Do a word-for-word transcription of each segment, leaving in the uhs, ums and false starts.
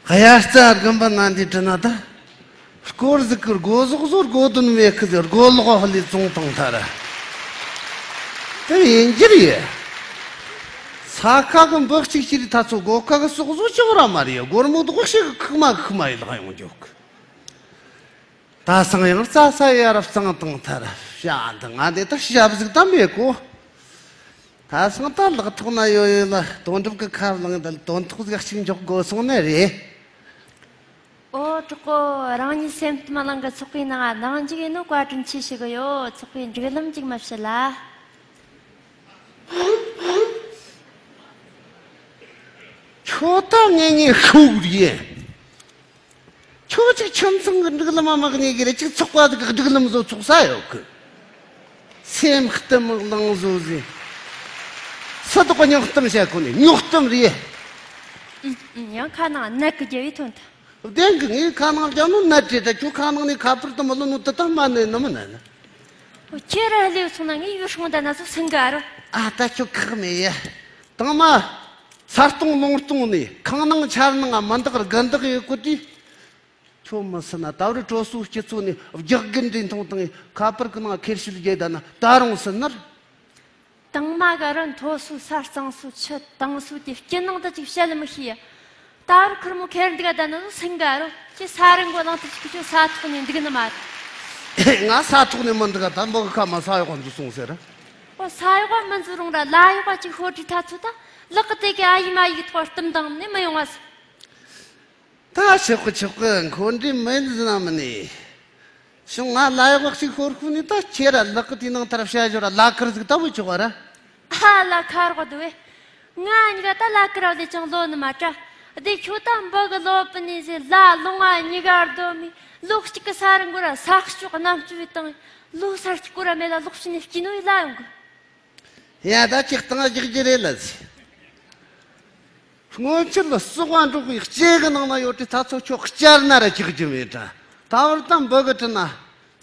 དབྱར་རྩྭ་དགུན་འབུ་ན་འདི་དྲི་ན་ད། སྐོར་ཟིག་གི་སྒོ་ཟོག་ཟོ་སྒོ་དོན་མེད་གི་ཟེར་སྒོ་ལོག་ཧ་ལས་བཙོང་བཏང་ཐལ། དེ་ཡིན་རྒྱུ་རེད། ས་ཁ་གི་འབུ་གཅིག་ཤི་རི་ཐ་ཚོ་སྒོ་ཁ་གི་ཟོག་ཟོ་ཅོག་ར་མ་རེད། སྒོར་མོ་དོག་ཤི་གི་ཁུག་མ་ཁུག་མ་ཡི་ལག་ཡོང་རྒྱུ་གི། ད་སང་ཡང་རྩྭ་ས་ཡ་རབས་གཙང་བཏང་ཐལ། བྱ་འདི་ང་འདི་ད་ཞབས་ཟིག་ད་མེད་གོ། ད་སང་ད་ལག་ཐོག་ན་ཡོད་ཡོད་ལ་དོན་གྲུབ་ཀྱི་ཁ་བླངས་ད་དོན་ཐོག་ཟིག་གཅིག་འཇོག་དགོས་སོང་ནི་རེད། ཨོ་གྲོགས་པོ། རང་ཉིད་སེམས་གཏམ་གླིང་གི་ཚོགས་པའི་ནང་ང་ནང་འཇུག་ཡིན་ནོ་བཀའ་དྲིན་ཆེ་ཞུ་གི་ཡོད། ཚོགས་པའི་སྒྲིག་ལམ་ཅིག་མ་བཤད་ལ། ཁྱོད་ད་ངེས་ངེས་ཤུགས་རེད། ཁྱོད་ཅིག་ཁྱིམ་ཚང་གི་སྒྲིག་ལམ་མ་མ་གནས་གི་རེད། ཅིག་ཚོགས་པ་ཟིག་གི་སྒྲིག་ལམ་བཟོ་ཚོགས་ས་ཡོད་གི། སེམས་གཏམ་གླིང་བཟོ་ཟིག། སུ་དོག་གི་རྙོག་གཏམ་བཤད་གོ་ནས་རྙོག་གཏམ་རེད། ཨུམ་ཨུམ། ཡང་ཁ་ནང་ནད་གི་རྒྱལ་བའི་དོན་དུ། བདེན་གི། ངས་ཁ་ནང་རྒྱབ་ནོ་ནད་རེད། ད་ཁྱོད་ཁ་ནང་ནས་ཁ་པར་དུ་མི་ལོ་ནོ་དུ་ད་མ་ནད་ནི་མི་ནད་ནི། ཁྱེད་ར་ལས་སོང་ན་ངས་ཡུལ་སྲུང་ད་ན་ཚོ་སེང་ག་རོ། ཨ་ད་ཁྱོད་ཁག་མེད་ཡ། དང་མ། ས་སྟོང་ལུང་སྟོང་ནས་ཁང་ནང་ཆར་ནང་ང་མི་འདག་དགུན་འདག་ཡོད་གོ་དུས། ཁྱོད་མི་སྲིད་ན་ད་བར་གྲོ་སོའི་སྐྱིད་ཚོ་ནས་རྒྱག་གི་འདྲེ་མཐོང་དང་ཁ་པར་གི་ནང་ཁེར་ཤུལ་རྒྱལ་ད་ན་ད་རུང་སྲིད་ནར། དང་མ་ག་རུ་མཐོ་སོའི་ས་གཙང་སོའི་ཆུ་དྭངས་སོའི་དེ་སྐྱིད་ནང་དུ་ཅིག་བཤད་མི་ཤེས་ཡ། ད་བར་ཁུར་མོ་ཁེར་འདུག་ད་ནི་སེང་ག་རོ། ཁྱེད་ས་རི་མགོ་ལངས་དུ་ཅིག་ཁྱོད་ས་ཐོག་ནས་འདུག་ནི་མ་རེད། ང་ས་ཐོག་ནས་མི་འདུག་ད་འབུ་གི་ཁ་མ་ས་ཡོག་འཛུལ་སོང་ཟེར། ཨོ་ས་ཡོག་མི་འཛུལ་རུང་ར་ལ་ཡོག་ཅིག་ཤོར་དུས་ཐ་ཚོ་ད་ལག་གི་དེ་གི་ཨ་ཡི་མ་ཡིག་ཐོག་གཏུམ་དང་ནི་མི་ཡོང་བ་ཟེར། ད་ཆོག་གི་ཆོག་གི། འཁོན་འདྲེ་མེད་ཟིན་ན་མིན་ནི། བྱུང་ང་ལ་ཡག་ཅིག་ཤོར་ཁུ་ནི་ད་ཁྱེད་ར་ལག་གི་དེའི་ནང་ཐར་བྱ་ཞོར་ལ་ཁར་ཟིག་ད་བུ་ཆོག་ར། ཨ་ལ་ཁ་རོག་དུ་བས། ང་གཉིས་ཀ་ད་ལ་ཁར་བ་ལས་ཅང་ལོ་ནི་མ་དྲ། དེ་ཁྱོད་ད་འབུ་གི་ལོ་པི་ནི་ཟེ་ལ་ལོང་ང་གཉིས་ཀ་རྡོ་མི་ལོ་གཅིག་གི་ས་རི་མགོ་ར་ས་ཤོག་གནམ་གཅུ་བའི་སྟེང་ལོ་སར་གཅིག་གོ་ར་མེད་ལ་ལོག་ཕྱི་ནས་སྐྱིད་ནོ་ཡི་ལ་ཡོང་གི། ཡ་ད་ཅིག་སྟངས་རྒྱག་རྒྱུ་རེད་ལ་ཟེར། སྔོན་ཆད་ལ་ཟོག་ག་འབྲོག་པའི་ལྕེ་གི་ནང་ན་ཡོད་དེ་ད་ཚོ་ཁྱོད་བསྐྱར་ན་ར་རྒྱག་རྒྱུ་མེད་དྲ། ད་བར་ད་འབུ་གི་དྲི་ན་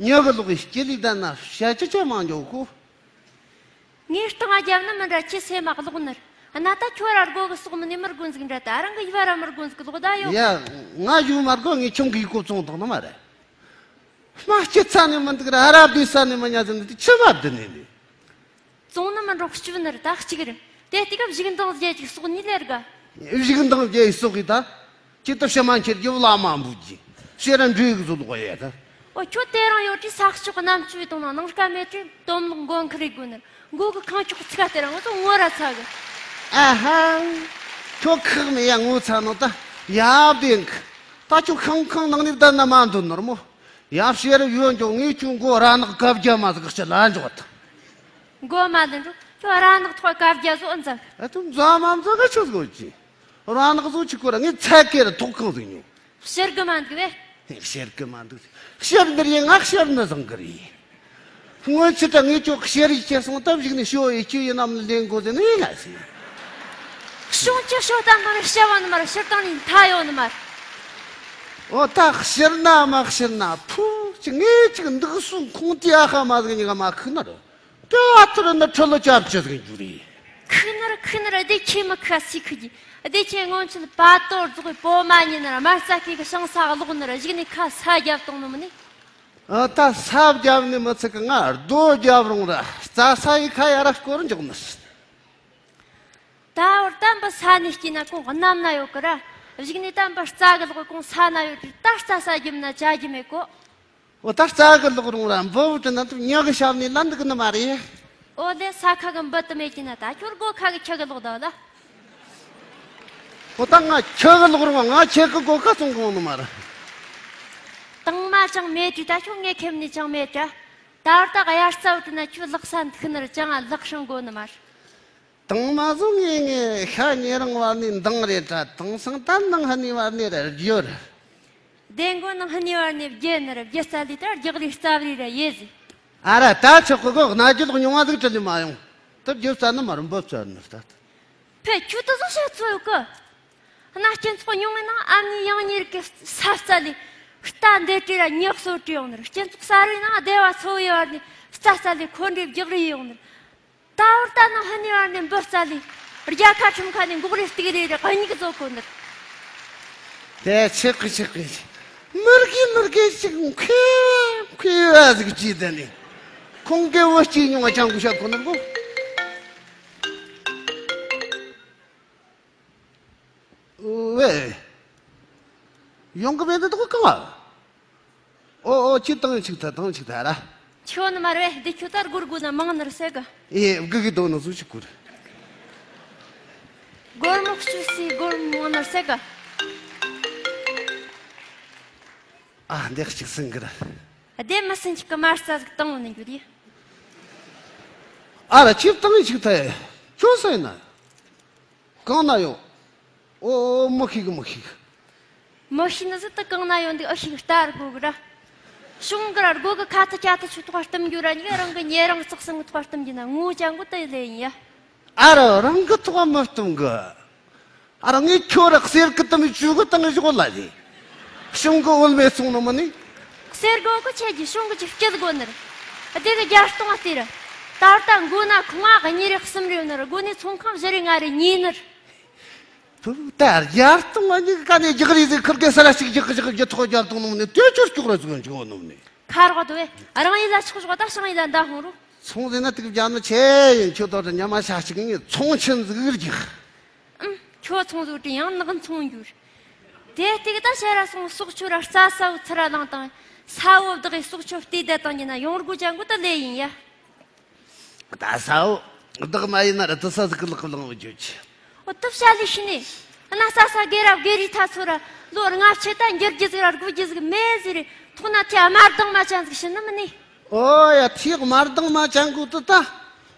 ཉོ་གི་ལོག་གི་སྐྱེ་ལི་ད་ན་བཤད་རྒྱུ་ཅི་མང་འཇོག་གོ། ངས་སྟངས་རྒྱབ་ན་མི་འདྲ་ཁྱི་སེ་མ་ལོག་ནར། ཨ་ན་ད་ཁྱོད་ར་སྒོ་གི་ཟོག་མི་ནི་མི་དགོན་ཟིག་འདྲ། ད་རང་གི་ཡུ་བ་ར་མི་དགོན་ཟིག་ལོག་ད་ཡོད། ཡ་ང་ཡུ་མ་དགོ། ངས་ཁྱོད་གི་ཡུ་གོ་བཙོང་བཏང་ནི་མ་རེད། མ་སྐྱིད་ཚ་ནི་མི་འདུག་ར་ར་བསྡུས་ས་ནི་མི་ཉ་ཟིན་ནི་དེ་ཆི་མ་བསྡུ་ནི་ནི། བཙོང་ནི་མི་འགྲོ་སྐྱིད་ནི་རེད། ད་གཅིག་རེད། དེ་དུས་སྐབས་བཞུགས་འདང་རྒྱལ་གྱི་ཟོག་གཉིས་ལེར་ག། བཞུགས་འདང་རྒྱལ་ཟོག་གི་ད། ཁྱེད་ད་ཕྱི་མ་ཁྱེར་རྒྱུ་བླ་མ་འབུ་རྒྱུ། ཕྱི་ར་འབྲུ་གི་བཟོ་ལོག་ཡ་ད། ཨོ་ཁྱོད་དེ་རང་ཡོད་དུས་ས་ཕྱོགས་གནམ་གཅུ་བའི་དང་ན་ནང་དཀའ་མེད་དུས་དོམ་ལོག་མགོ་འཁུར་རེ་དགོས་ནི། མགོ་གི་ཁང་ཁྱོག་ཚིག་དེ་རང་ཚོ་ངོ་ར་ཚ་གི། ཨ་ཧ། ཁྱོད་ཁག་མེད་ཡ། ངོ་ཚ་ནོ་ད་ཡབ་དེ་གི། ད་ཁྱོད་ཤང་ཁང་ནང་ནས་བསྡད་ན་མ་འདོད་ནོར་མོ། ཡབ་ཕྱི་ར་ཡོད་འཇོག་ངས་ཁྱོད་མགོ་ར་ནག་བཀའ་རྒྱ་མ་ཟིག་ཁྱི་ལ་འཇོག་ད། མགོ་མ་ལེན་རུང་ཁྱོད་ར་ནག་ཐོག་བཀའ་རྒྱ་བཟོ་འཛམ། ཨ་ཐུ་འཛམ་མ་འཛམ་ག་ཆོད་གོ་ཅི། ར་ནག་བཟོ་ཆི་གོ་ར་ངས་ཚད་ཀེ་ར་ཐོག་ཁང་ཟིག་ཉོ། ཕྱིར་གི་མ་འདུག་བས། ཕྱིར་གི་མ་འདུག། ཕྱིར་འདིར་ཡིན་ང་ཕྱིར་ནི་བཟང་གི་རེད། སྔོན་ཆད་ད་ངས་ཁྱོད་ཕྱིར་ཡི་ཁྱེར་སོང་། སྟབས་ཞིག་ནས་ཞོ་ཡི་ཁྱོད་ཡིན་ནམ་ལེན་དགོས་ཟེར་ནི་ཡིན་ལ་ཟེར། ཤོང་ཁྱི་ཤོ་ད་མར་ཤ་བ་ནི་མར་ཕྱིར་བཏང་ནི་མཐའ་ཡོད་ནི་མར། འོ་ད་ཕྱིར་ན་མ་ཕྱིར་ན་ཕུ་ཅི་ངས་ཅིག་འདུག་སུ་ཁོང་དེ་ཨ་ཁ་མ་ཟིག་ཉི་ག་མ་ཁུག་ན་རོ། ཏེ་ཨ་ཐུར་ནི་ཁྲི་ལོ་ཅབ་ཅི་ཟིག་འགྱུར་རེ། ཁུག་ནི་ར་ཁུག་ནི་ར་བདེ་ཁྱེད་མི་ཁ་སི་ཁུག་གི། བདེ་ཁྱེད་སྔོན་ཆད་པ་ཏོར་རྫོགས་པའི་པོ་མ་ཉིན་ནི་ར་མར་ས་ཁུག་གི་ཤང་ས་གློག་ནི་ར་གཞུག་ནས་ཁ་ས་རྒྱབ་གཏོང་ནི་མི་ནི། ཨ་ད་ས་རྒྱབ་ནི་མི་ཚིག་གི་ང་རྡོ་རྒྱབ་རུང་ར་རྩྭ་ས་ཡི་ཁ་ཡ་ར་སྐོར་འཇོག་ནི། ད་བར་ད་འབུ་ས་ནས་སྐྱེས་ན་ཁོང་གནམ་ན་ཡོད་གི་ར། གཞུག་ནས་ད་འབུ་རྩྭ་གི་ལོག་གི་ཁོང་ས་ན་ཡོད་དུས་ད་རྩྭ་ས་རྒྱུ་མིན་ན་བྱ་རྒྱུ་མེད་གོ། འོ་ད་རྩྭ་གི་ལོག་རུང་ར་འབུ་བུ་དྲི་ན་ཐུབ་ཉག་གི་ཞབས་ནས་ལན་འདུག་ནི་མ་རེད། འོ་ལེ་ས་ཁ་གི་འབུ་དུ་མེད་ཀྱི་ན་ད་ཁྱོད་སྒོ་ཁ་གི་ཁྱི་གི་ལོག་ད་ལ། འོ་ད་ང་ཁྱི་གི་ལོག་རུང་ང་ཁྱེད་གི་སྒོ་ཁ་སོང་གོང་ནི་མ་རེད། དང་མ་ཅང་མེད་དུས་ད་ཁྱོད་ངའི་ཁེམ་ནས་ཅང་མེད་དྲ། ད་བར་ད་གཡར་རྩ་བུ་དྲི་ན་ཁྱོད་ལག་ས་འདུག་ནི་ར་ཅང་ལག་ཧྲང་གོ་ནི་མ་རེད། དང་མ་བཟོ་ངེས་ངེས་ཤ་ཉེ་རིང་བར་ནས་འདང་རེད་དྲ། དེང་སང་ད་ནང་ཧ་ནི་བར་ནས་ར་རྒྱུ་ར། བདེ་མགོ་ནང་ཧ་ནི་བར་ནས་རྒྱུ་ནི་ར་རྒྱུ་རྩ་ལི་ད་རྒྱག་རི་རྩ་བ་རི་ར་ཡེ་ཟི། ཨ་ར་ད་ཆོག་གི་གོ། གནའ་རྒྱུ་ལོག་ཉུང་བ་ཟིག་དྲི་ལི་མ་ཡོང་། ད་རྒྱུ་རྩ་ནི་མ་རུ་འབབ་ཚར་ནི་ད། ཕེ་ཁྱོད་ད་བཟོ་ཤ་ཚོ་ཡོད་གི། གནའ་སྤྱི་ཚོགས་ཉུང་ངི་ནང་ཨ་མྱེས་ཡང་མྱེས་རིགས་ཀྱི་ས་རྩ་ལི་རྟ་འདེད་དྲི་ར་ཉག་གསོ་དྲི་ཡོང་ནི་ར། སྤྱི་ཚོགས་གསར་བའི་ནང་སྡེ་བ་ཚོ་བའི་བར་ནས་རྩྭ་རྩ་ལི་འཁོན་འགྲས་རྒྱག་རེས་ཡོང་ནི་ར། ད་བར་ད་ནང་ཧ་ནི་བར་ནས་འབུ་རྩ་ལི་རྒྱལ་ཁ་ཁྲིམས་ཁ་ནས་འགོག་རེས་སྟུག་རེས་རེ་ག་ཉིག་བཟོ་གོ་ནི་ར། དེ་ཆེ་གི་ཆེ་གི། མི་རྒས་མི་རྒས་ཅིག་མཁས་པ་མཁས་པ་ཟིག་ཅིག་དེ་ནི། ཁོང་གི་བུ་གཅིག་ཉུང་བ་ཅང་གི་ཤ་ཁོ་ནི་གོ། ཝེ། ཡོང་གི་མེད་འདུག་གང་ཨ། ཨོ་ཨོ། ཁྱོད་བཏང་ཆུག་ཐལ། བཏང་ཆུག་ཐལ་ར། ཁྱོད་ནི་མ་རེད། འདི་ཁྱོད་ད་སྒོར་དགོས་ན་མང་ནར་ཟེར་གི། ཨེ། སྒུག་གི་འདུག་ནི་ཟུ་ཞིག་གུར། སྒོར་མོ་བཅུ་སི་སྒོར་མོ་མང་ནར་ཟེར་གི། ཨ། འདི་གཅིག་ཟིན་གི་ར། བདེ་མི་སྲིན་ཅིག་གི་མ་རྩ་ཟིག་བཏང་ནི་འགྱུར་ཡི། ཨ་ར། ཁྱོད་བཏང་ཆུག་ཐལ། ཁྱོད་སུ་ཡིན་ན། གང་ན་ཡོད། ཨོ་ཨོ། མི་ཤེས་གི། མི་ཤེས་གི། མི་ཤེས་ནི་ཟིག་ད་གང་ན་ཡོད་འདུག་ཨ་ཤེས་གི་ལྟ་དགོས་གི་ར། གཞུང་གི་ར་སྒོ་གི་ཁ་ཐུ་ཁ་ཐུ་ཆུ་ཐོག་གཏུམ་རྒྱུ་ར་ནི། རང་གི་ཉེ་རིང་བརྩེགས་ཟིན་གི་ཐོག་གཏུམ་རྒྱུ་ན་ངོ་ཅང་གོ་ད་ལེ་ཡིན་ཡ། ཨ་ར། རང་གི་ཐོག་མི་གཏུམ་གི། ཨ་ར། ངས་ཁྱོད་ར་གསེར་གི་གཏུམ་ཆུ་གི་བཏང་ཞོག་ལ་ཟེ། གཞུང་གི་འོལ་མེ་སོང་ནི་མིན་ནི། གསེར་སྒོ་གི་ཆེ་རྒྱུ་གཞུང་གི་ཅིག་སྐྱིད་དགོ་ནི་ར། དེ་གི་རྒྱ་སྟོང་ཨ་སྟེ་ར། ད་ལྟ་མགོ་ན་ཁུང་ང་གཉིས་རེ་གསུམ་རེ་ཡོད་ནི་ར། སྒོ་ནས་ཚོང་ཁང་བཞི་རེ་ལྔ་རེ་ཉོས་ནི་ར། ཕུ་ད་རྒྱ་སྟོང་ཨ་ནི་ག་ནས་རྒྱག་རེས་ཟིག་ཁུར་གེ་ས་ར་ཞིག་རྒྱག་གི་རྒྱག་གི་རྒྱག་ཐོག་རྒྱ་སྟོང་ནོམ་ནས་དེ་ཆོར་སྐྱོག་ར་ཟིག་འཇོག་ནོམ་ནས། ཁ་རོག་དོ་བས། རང་ཡིན་ལ་ཆོག་ཆོག་ད་ཞང་ཡིན་ལ་མདའ་ཧོང་རུ། ཚོང་ཟེར་ན་དུག་རྒྱ་ནི་ཆེ་ཡིན། ཁྱོད་དོ་ར་ཉ་མ་ཤ་ཞིག་ངས་ཚོང་ཆེན་ཟིག་རྒྱག་ཨུམ། ཁྱོད་ཚོང་ཟོག་དྲི་ཡང་ནག་ཚོང་འགྱུར། དེ་སྟེགས་ད་ཤ་ར་སོང་། སོག་ཆུ་ར་རྩྭ་ས་བོ་ཚུར་ར་ལངས་དང་། ས་བོ་བདག་གི་སོག་ཆུ་བལྟས་བསྡད་དང་ཉིན་ན་ཡོང་སྒོ་ཅང་གོ་ད་ལེ་ཡིན་ཡ། ད་ས་བོ་བདག་མ་ཡིན་ན་ར་དུ་ས་ཟིག་གི་ལག་གི་ལང་བ་བརྗོད་ཆེ། འོ་དུ་བྱ་ལས་ཤི་ནས། ན་ས་ས་སྒེར་ར་སྒེར་རི་ཐ་ཚོ་ར་ལོ་ལྔ་བཅུ་ད་འགྱུར་རྒྱུ་ཟིག་ར་སྒུག་རྒྱུ་ཟིག་མེད་ཟེར་རེ། ཐོག་ན་ཐེ་དམར་དང་མ་ཅན་ཟིག་ཤི་ནི་མིན་ནི། ཨོ་ཡ། ཐེ་དམར་དང་མ་ཅན་གོ་དུ་ད།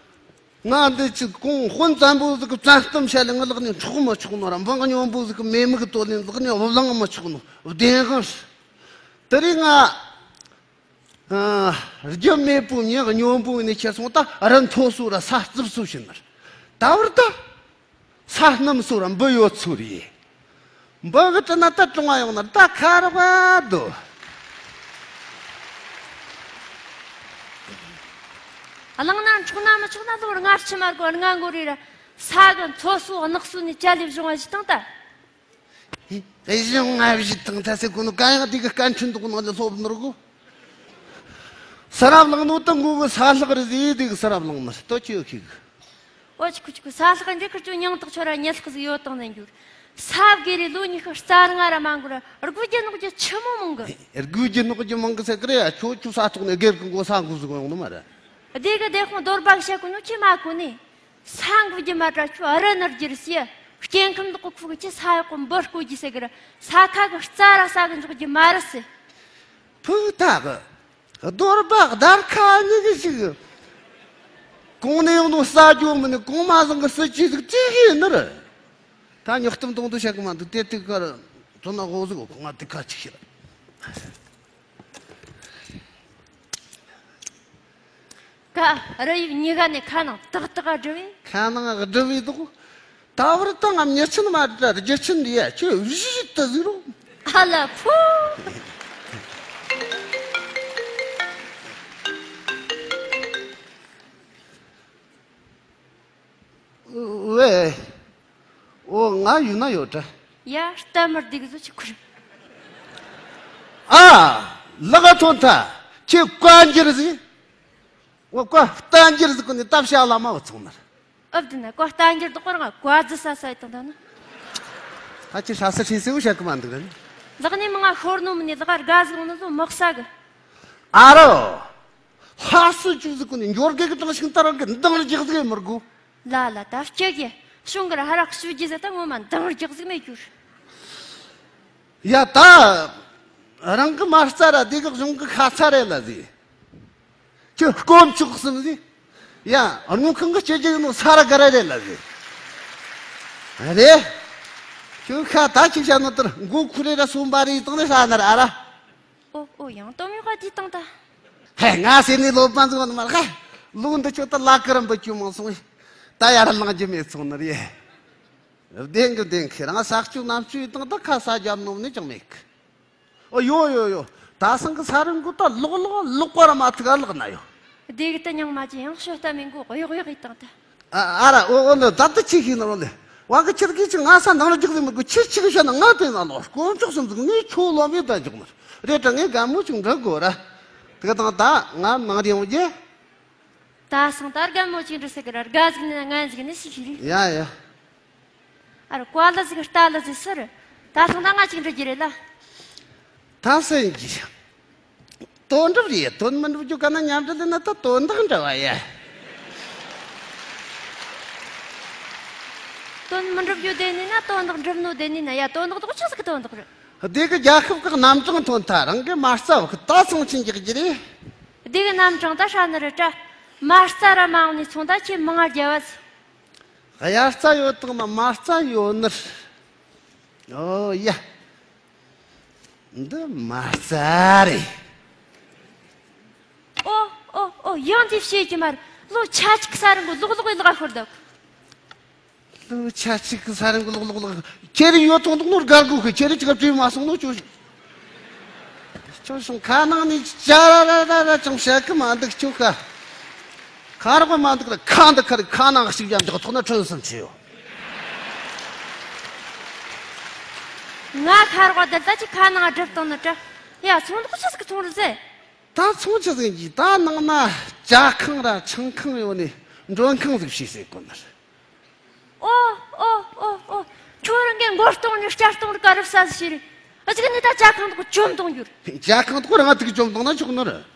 ང་འདི་ཅིག་གོང་དཔོན་བཙན་པོ་ཟིག་གི་བཙན་གཏམ་བཤད་ལེ་ངའི་ལག་ནས་འཕྲོག་མི་ཆོག་ནོ་ར། འབངས་གཉོམ་པོ་ཟིག་གི་མེ་མིག་གི་དོ་ལེན་ལག་ནས་བླང་མི་ཆོག་ནོ་བདེན་དཔང་རེད། དེ་རིང་ང་ཨ་རྒྱུ་མེད་པོ་མྱི་གཉོམ་པོ་ནས་ཁྱེར་སོང་། ད་རི་མཐོ་སོ་ར་ས་རྩིབ་སོ་ཕྱིན་ནར། ད་བར་ད་ས་སྣུམ་སོ་ར་འབུ་ཡོད་ཚོ་རེད། འབུ་གི་དྲི་ན་ད་ཀྲུང་བ་ཡོང་ནར་ད་ཁ་རོག་ག་དོ། གླང་ན་འཕྲོག་ན་མི་ཆོག་ན་ལོ་ལྔ་བཅུ་མར་གོ་ལྔ་འགོར་རེ་ར། ས་གི་མཐོ་སོ་གནག་སོ་ནས་ཅ་ལེ་བྱུང་བ་ཞིག་དང་ད། ཨེ་ཞིང་ང་བཞི་དང་ཐ་སེ་ཀུ་ནུ་ག་ཡང་དེ་གི་སྐད་འཕྲིན་འདུག་ནང་ལ་སློབ་ནོར་གོ། ས་རབ་ལང་ནོ་ད་མགོ་གི་ས་ལྷག་རེ་ཟེ་དེ་གི་ས་རབ་ལང་ནོ་ལྟོ་ཅི་ཡོད་ཁི་གི། ཨོ་ཅི་ཁུ་ཅི་ཁུ། ས་ལྷག་འདྲེ་ཁུ་ཅོ་མྱང་དག་ཆོ་ར་ཉལ་ལྷག་ཟིག་ཡོད་དང་ནན་རྒྱུར། ས་བགེ་རེ་ལོ་ཉི་ཤུ་རྩ་ལྔ་ར་མ་འགོར་ར་སྒུག་རྒྱུ་ནོག་རྒྱུ་ཆི་མོ་མང་གི། སྒུག་རྒྱུ་ནོག་རྒྱུ་མང་གི་ཟེར་གི་རེད་ཡ། ཁྱོད་ཁྱོད་ས་ཐོག་ནས་སྒེར་གི་མགོ་ས་འགུ་ཟིག་ཡོང་ནི་མ་རེད། དེ་གི་དེ་ཁོང་རྡོར་པ་གི་བཤད་གོ་ནོ་ཁྱི་མ་གོ་ནི། ས་འགུལ་རྒྱུ་མ་དྲ་ཁྱོད་ཨ་རི་ནར་རྒྱུ་རེད་ཟེ། སྐྱེ་ཁམས་འདི་ཀོ་ཁུག་གི་ཁྱི་ས་ཡག་གོ་འབུར་བསྐོ་རྒྱུ་ཟེར་གི་ར། ས་ཁ་གི་རྩྭ་ར་ཟ་གི་འཇོག་རྒྱུ་མ་རེད་ཟེ། ཕུག་ཐག་གི་རྡོར་པ་སྡར་ཁ་གཉིས་གི་ཞིག་གོང་ནས་ཡོང་ནོ་ས་རྒྱུ་མིན་ནི་གོང་མ་བཟང་གི་སྲིད་ཇུས་ཟིག་ཅིག་ཡིན་ནི་རེད། ད་ཉོག་གཏམ་གཏོང་དུ་བཤད་གི་མ་འདུག་དེ་དུས་ཀར་དོ་ན་འོ་ཟིག་གོ་ང་དེ་ཁ་ཅིག་ཤི་ར། ཀ་རི་ཡིབ་གཉིས་ཀ་ནས་ཁ་ནང་ཏག་ཏག་བསྒྲིལ་བས། ཁ་ནང་བསྒྲིལ་བས་འདུག་ད་བར་ད་ང་མྱི་ཆེན་མ་དྲ་རྒྱུ་ཆེན་འདི་ཡ་ཁྱོད་བཞི་ད་ཟིག་རོ། ཨ་ལ་ཕུ། ཝེ། ཨོ་ང་ཡུལ་ན་ཡོད་དྲ། ཡ་སྟབས་མི་བདེ་གི་བཟོ་ཆི་ཁུར། ཨ། ལག་ཐོན་ཐ། ཁྱེད་བཀའ་འགྱུར་ཟིག་ཨོ་བཀའ་བསྟན་འགྱུར་ཟིག་གོ་ནས་སྟབས་བྱ་ལ་མ་བུ་ཚང་ནར། ཨབ་དེ་ན་བཀའ་བསྟན་འགྱུར་དོག་པར་ང་བཀའ་རྫི་ས་ས་ཡི་དང་ད་ན། ད་ཁྱེད་ཧྲ་སི་ཧྲི་སེའུ་བཤད་གི་མ་འདུག་ར་ནི། ལག་ནས་མི་ང་ཤོར་ནོ་མི་ནི་ལག་དགའ་ཟིག་ནི་བཟོ་མག་ས་གི། ཨ་རོ། ལྷ་སུ་བཅུག་ཟིག་གོ་ནས་འབྱོར་དགེ་གི་དྲང་ཤིང་ལྟར་གི་འདང་རྒྱག་ཟིག་མི་དགོས། ལ་ལ་ད་སྐྱེ་གི་གཞུང་གི་ར་ཧ་རག་ཞུ་རྒྱུ་ཟེར་ད་ངོ་མ་འདང་རྒྱག་ཟིག་མེད་རྒྱུར། ཡ་ད། རང་གི་མ་རྩ་ར་དེ་གི་གཞུང་གི་ཁ་ཚ་རེད་ལ་ཟེ། ཁྱོད་དཀོན་མཆོག་གསུམ་ཟེ། ཡ་རྨོ་ཁང་གི་སྐྱེ་རྒྱུ་ཡིན་ནོ་ས་ར་ག་ར་རེད་ལ་ཟེ། རེད། ཁྱོད་ཁ་ད་ཅིག་བཤད་ནོ་ལྟར་མགོ་ཁུ་རེ་ར་སོན་པ་རེ་བཏང་ནས་ཧྲ་ནར་ཨ་ར། ཨོ་ཨོ་ཡང་གཏོང་མི་ཁ་དེ་བཏང་ད། ཧེ་ང་ཟེར་ནས་ལོ་པ་འཛུགས་ནི་མ་ཧེ། ལུག་འདི་ཁྱོད་ད་ལ་ཀི་ར་འབུད་རྒྱུ་མང་སོང་། ད་ཡར་ལངས་རྒྱུ་མེད་སོང་ནི་རེད། བདེན་གི་བདེན་གི་རང་ས་བཅུ་གནམ་བཅུ་ཡི་སྟེང་ད་ཁ་ས་རྒྱབ་ནོམ་ནི་ཅང་མེད་གི། ཨོ་ཡོ་ཡོ་ཡོ། ད་སང་གི་ས་རིན་གོ་ད་ལོག་ལོག་ལོག་པ་ར་མ་ཐུག་ཨ་ལག་ན་ཡོ། བདེ་གི་ད་ཉང་མ་ཅི་ཡང་ཤོད་ལྟ་མིན་གོ་གཡོག་གཡོག་ཡི་སྟེང་ད། ཨ་ཨ་ར་ཨོ་ཨོ་ནི་ད་ད་ཅི་ཤི་ནི་རོ་ལེ། བ་གི་ཁྱེད་ཀྱིས་ཅི་ང་ས་འདང་རྒྱག་ཟིག་མི་དགོས། ཁྱེད་ཅིག་བཤད་ན་ང་དེ་ན་ལོ་དཀོན་མཆོག་གསུམ་ཟིག་ངས་ཁྱོད་ལོ་མེད་ད་འཇོག་ནི་རེད་དྲ། ངས་རྒན་མོ་ཅིག་འདྲི་དགོས་ར། དེ་དང་ད་ང་མང་རིང་རྒྱུ། ད་སང་ད་རྒན་མོ་ཅིག་འདྲི་ཟེར་གི་ར། དགའ་ཟིག་ནི་ངན་ཟིག་ནི་ཞིག་རེད། ཡ་ཡ། ཨ་ར་བཀའ་ལ་ཟིག་རྟ་ལ་ཟིག་ཟེར། ད་སང་ད་ང་ཅིག་འདྲི་རྒྱུ་རེད་ལ། ད་སེམས་ཀྱི། དོན་འགྲུབ་རེད། དོན་མི་འགྲུབ་རྒྱུ་ག་ན་མཉམ་འབྲེལ་ལས་ན་ད་དོན་དག་འདྲ་བ་ཡ། དོན་མི་འགྲུབ་རྒྱུ་དེ་ནི་ན་དོན་དག་འགྲུབ་ནོ་དེ་ནི་ན་ཡ། དོན་དག་དོག་ཆི་ཟིག་གི་དོན་དག་རེད། སྡེ་གི་རྒྱལ་ཁབ་ཀྱི་རྣམ་གྲངས་ཐོན་ཐ་རང་གི་མ་རྩ་བ་གི་ད་སོང་ཆིན་རྒྱག་རྒྱུ་རེད། སྡེ་གི་རྣམ་གྲངས་ད་ཧྲ་ནི་རེད་དྲ། མ་རྩ་ར་མང་ནི་ཚོང་ད་ཁྱེད་མང་ང་རྒྱལ་བ་ཟིག་དབྱར་རྩྭ་ཡོད་དང་ན་མ་རྩྭ་ཡོད་ནི་རེད། ཨོ་ཡ། འདི་མ་རྩ་རེད། ཨོ་ཨོ་ཨོ། ཡང་འདི་བཤད་ཀྱི་མ་རེད། ལོ་ཆ་གཅིག་ས་རང་གི་ལོག་ལོག་གི་ལག་ཤོར་འདུག་ལོ་ཆ་གཅིག་ས་རང་གི་ལོག་ལོག་ལག་ཁྱེད་རི་ཡོད་དང་འདུག་ནོར་དགའ་དགོས་གི། ཁྱེད་རི་ཅིག་བྲིས་མ་སོང་ནོ་ཅོ། ཁྱོད་སོང་ཁ་ནང་ནས་ཅ་ར་ར་ར་ར་ཅང་བཤད་གི་མ་འདུག་ཁྱོད་ཁ། ཁ་རོག་མ་འདུག་ལ་ཁ་འདི་ཁ་རི་ཁ་ནང་ཞིག་ཡང་འཇོག་ཐོག་ན་ཁྲོན་སུམ་ཆེ་ཡོད། ང་ཁ་རོག་དེ་ལྟ་ཅི་ཁ་ནང་སྒྲུབ་བཏང་ནི་དྲ། ཡ་ཚོང་འདུག་ཆི་ཟིག་གི་ཚོང་རེད་ཟེ། ད་ཚོང་ཆི་ཟིག་གི་ད་ནང་ན་ཇ་ཁང་ར་ཆང་ཁང་ཡོད་ནི་མགྲོན་ཁང་ཟིག་བྱས་ཟེ་གོ་ནི་རེད། ཨོ་ཨོ་ཨོ་ཨོ། ཁྱོད་རང་གི་མགོ་སྟོང་ནས་སྐྱ་སྟོང་རུ་ག་རུ་ས་ཟིག་ཤེས་རེད། ཨ་ཅིག་ནི་ད་ཇ་ཁང་དུ་བཅོམ་གཏོང་རྒྱུ་རེད། ཇ་ཁང་དུ་རང་ཐུག་བཅོམ་གཏོང་ན་ཆོག་ནི་རེད།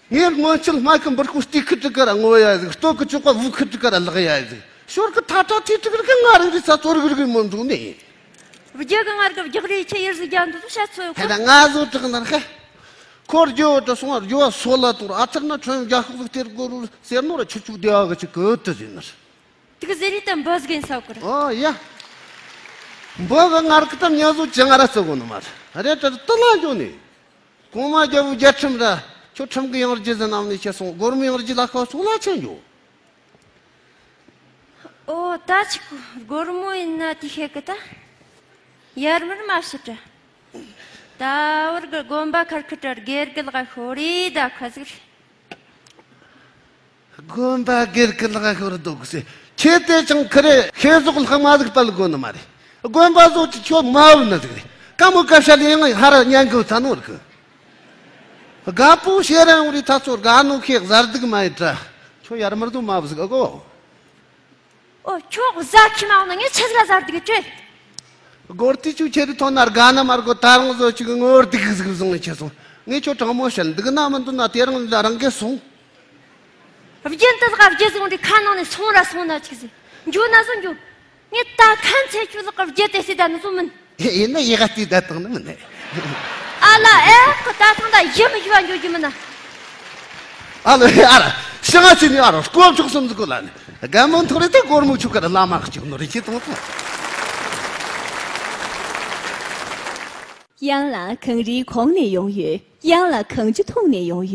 ངས་སྔོན་ཆད་སྨད་ཀྱི་འབུར་ཁུ་སྟེ་ཁུ་དྲུག་ག་ར་ངོ་ཡ་ཟིག་སྟོད་ཀྱི་ཅོག་པ་བུ་ཁུ་དྲུག་ག་ར་ལག་ཡ་ཟིག་ཞོར་གི་ཐ་ཐ་ཐི་དྲུག་རི་གི་ང་རང་རི་ས་ཚོ་རིག་རིག་མོ་འདུག་ནི། རྒྱ་གི་ངར་གི་རྒྱག་རེས་ཆེ་ཡེར་ཟིག་རྒྱ་འདུག་བཤད་ཚོད་གོ། ཧེ་ད་ང་བཟོ་དྲག་ནར་ཧེ། ཁོ་རྒྱུ་བོ་དུ་སོང་བ་རྒྱུ་བ་སོ་ལ་དང་ར་ཨ་ཐར་ན་ཁྲོན་རྒྱ་ཤོག་ཟིག་སྟེར་དགོ་རུ་ཟེར་ནོ་ར་ཆུ་ཆུ་བདེ་བ་གི་ཆུ་གི་དུ་ཟིན་ནར། དེ་གི་ཟེར་རེད་དམ་འབུ་ཟིག་ཡིན་ས་གི་རེད། ཨོ་ཡ། འབུ་གི་ངར་གི་དམ་ཉ་བཟོ་ཅི་ང་ར་ཟེར་གོ་ནི་མ་རེད། རེད་དྲ་དུ་ལ་འགྱོ་ནི། གོང་མ་རྒྱལ་བོ་རྒྱལ་ཁྲིམས་ར་ཁྱོད་ཁྲིམས་གི་ཡང་རྒྱུ་ཟིན་ནམ་ནས་ཁྱེར་སོང་། སྒོར་མོ་ཡང་རྒྱུ་ལ་ཁ་སོང་ལ་ཆེན་འགྱོ། ཨོ་ད་ཅིག་སྒོར་མོ་ཡིན་ན་དེ་ཤེས་གི་ད། ཡར་མར་མ་བྱེད་དྲ། ད་བར་གི་དགོན་པ་ཁར་ཁི་དྲ་སྒེར་གི་ལག་ཤོར་རེ་ད་ཁ་ཟིག་རེད། དགོན་པ་སྒེར་གི་ལག་ཤོར་འདུག་ཟེ། ཁྱེད་དེ་ཅང་ཁི་རེ་ཤེས་ཟོག་ལྷག་མ་ཟིག་སྤེལ་དགོས་ནི་མ་རེད། དགོན་པ་བཟོ་ཅི་ཁྱོད་མ་བུ་ན་ཟིག་རེད། ཀ་མོ་ཀ་ཤ་ལེ་ཡང་ཧ་ར་ཉན་གི་ཚ་ནོར་གི། དགའ་པོ་ཤེས་ར་ཡོང་རེ་ཐ་ཚོར་དགའ་ནོ་ཁེ་གཟར་སྡུག་མ་ཡིན་དྲ། ཁྱོད་ཡར་མར་དུ་མ་བུ་ཟིག་ཨ་གོ། ཨོ་ཁྱོད་གཟར་ཁྱི་མ་འོང་ན་ངས་ཆི་ཟིག་ལ་གཟར་སྡུག་གི་ཁྱོད། སྒོར་ཏི་ཆུ་ཁྱེར་ཐོན་ན་དགའ་ན་མར་གོ་ད་རང་བཟོ་ཅིག་ངོ་སྡུག་ཟིག་བཟུང་ནས་ཁྱེར་སོང་། ངས་ཁྱོད་དྲང་མོ་བཤད། འདུག་ན་མི་འདུག་ན་དེ་རིང་ལ་རང་གིས་སོང་། རྒྱུན་དུ་ལག་རྒྱུ་ཟིག་འདྲ་ཁ་ནང་ནས་སོང་ར་སོང་ན་ཅིག་ཟིག་འགྱོ་ན་བཟོ་འགྱོ། ངས་ད་ཁ་མཚེ་ཁྱོད་ལག་རྒྱུ་དེ་སྲིད་ད་ནི་བཟོ་མིན། ཡིན་ན་ཡི་ག་དེ་ད་བཏང་ནི་མིན་ནས། ཨ་ལ་ཨེ་ཁོ་ད་ཐང་ད་ཡི་མི་ཡི་བ་འགྱོ་རྒྱུ་མིན་ན། ཨ་ལ་ཨ་ར་ཤི་ང་ཅི་ནི་ཨ་ར་ཀོ་ཕྱོགས་སུམ་ཟིག་གོ་ལ་ནི་རྒན་མོ་ཐོག་རེ་ད་སྒོར་མོ་ཆུ་ཀ་ར་བླ་མ་གཅིག་ནོ་རེ་ཁྱེད་དང་ཐོག་དབྱངས་ལགས་གངས་རིའི་གོང་ནས་ཡོང་ཡོད། དབྱངས་ལགས་གངས་ཆུ་འཐུང་ནས་ཡོང་ཡོད།